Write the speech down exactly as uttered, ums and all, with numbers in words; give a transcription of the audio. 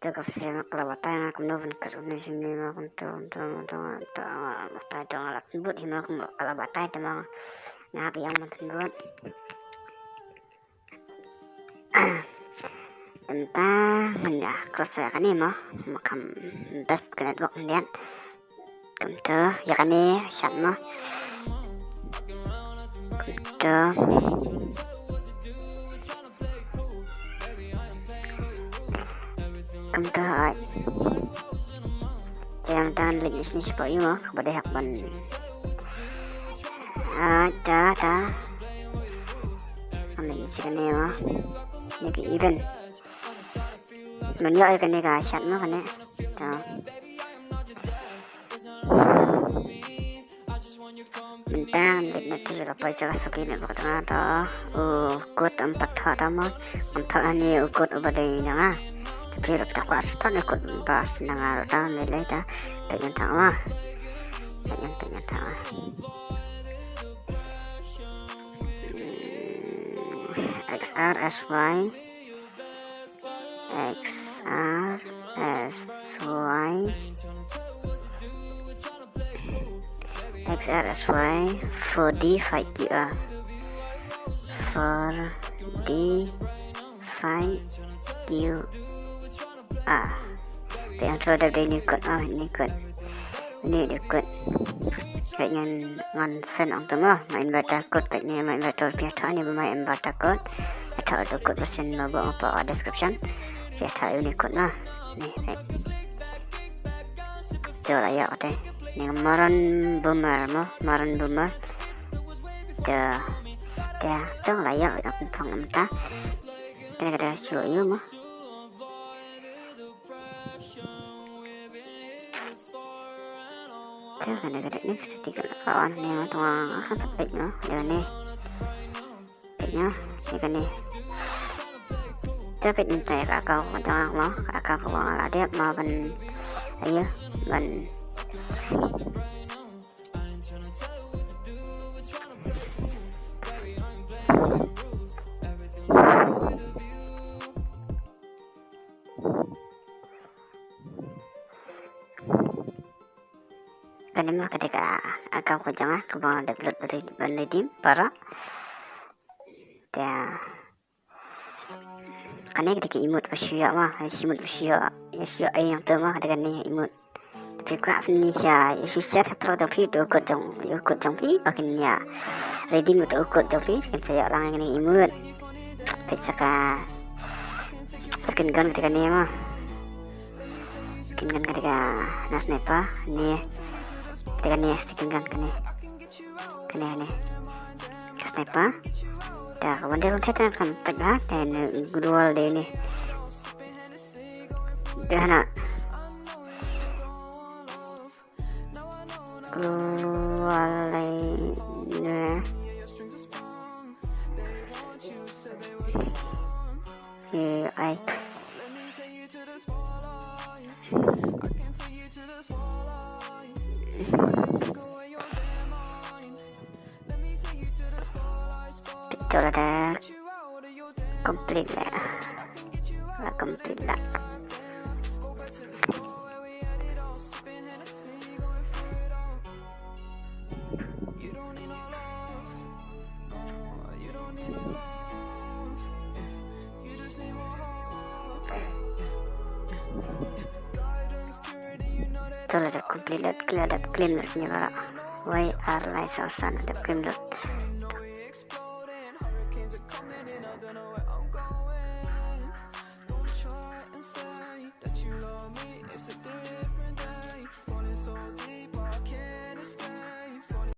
Te ka phi ma ka la batai nga kumno ban kat une shane ma kumto kumto kumto kumto batai to nga la pynbud hi ma kum ka la batai te ma nga hap ïa ban pynbud. Mynta ngan ïa cross ïa kane mo, ma kam best ka network ngan ïa. Kumto ïa kane shat mo. Kumto. Kumto ai. Te mynta ngan leit shane shapoh ïa mo, kaba dei hap ban. Ai ta ta. Ngan leit shane mo. Ni ki event. Ngan ïoh ïa kane ka shat mo kane. Ta. Mynta ngan leit na tu la poi jaka suki ne bak tanga to. U kot em pat thoh ta mo. Em thoh hani u kot uba dei na nga. Tapi rap ta kwah sat ne kot ba sna nga rap ta me lei ta. Peit ngan tang ma. Peit ngan, peit ngan tang ma. X R S Y. X R S Y. X R S Y four D five Q R. Four D five Q R. Peit ïa u dei ni kot, ah, ni kot. Ni dei kot. Peit ngan, ngan send ong tu mo, ma invite kot peit ni, ma invite phi thoh ni ba ma invite kot. Thoh tu kot ba send mo ba ong pa description. Sa thoh ïa ni kot mo. Ni peit. To la ïoh te. Ni Maroon Boomer mo, Maroon Boomer. To. To, to la ïoh ïa pynthong mynta. Kane ka dei shu ïa mo. Te kane ka dei ni ka shuti ka la ka on ni mo, tang ha ka peit mo, dei ni. Peit mo, ni kane. Te peit ni te ka account mo, tang mo, ka account mo la dep mo ban, ayo, ban. Kane ma ka dei ka account ka jong nga kaba nga dep lut ban redeem para. Te kane ka dei ka emote ba shu ïoh ma, ka emote ba shu ïoh, ïa shu ïoh ai nangta ma ka dei kane emote. Phi kwah phin ïa shu share ha paralok jong phi, uto u kot jong, u kot jong phi ba kin ïa redeem uto u kot jong phi, kin sa ïoh lang ïa kane ka emote. Peit sa ka skin gun ka dei kane ma. Skin gun ka dei ka na sniper ne. Ka dei kane skin gun kane. Kane ne. Ka sniper. Te ka ban dei ban theh te kan peit ba te ne global dei ne. Te hana. Global dei ne. Ai. Peit to la da complete la. La complete la. To la dep complete lut, la dep claim lut ni baroh. Wei ar lai saw san la dep claim lut.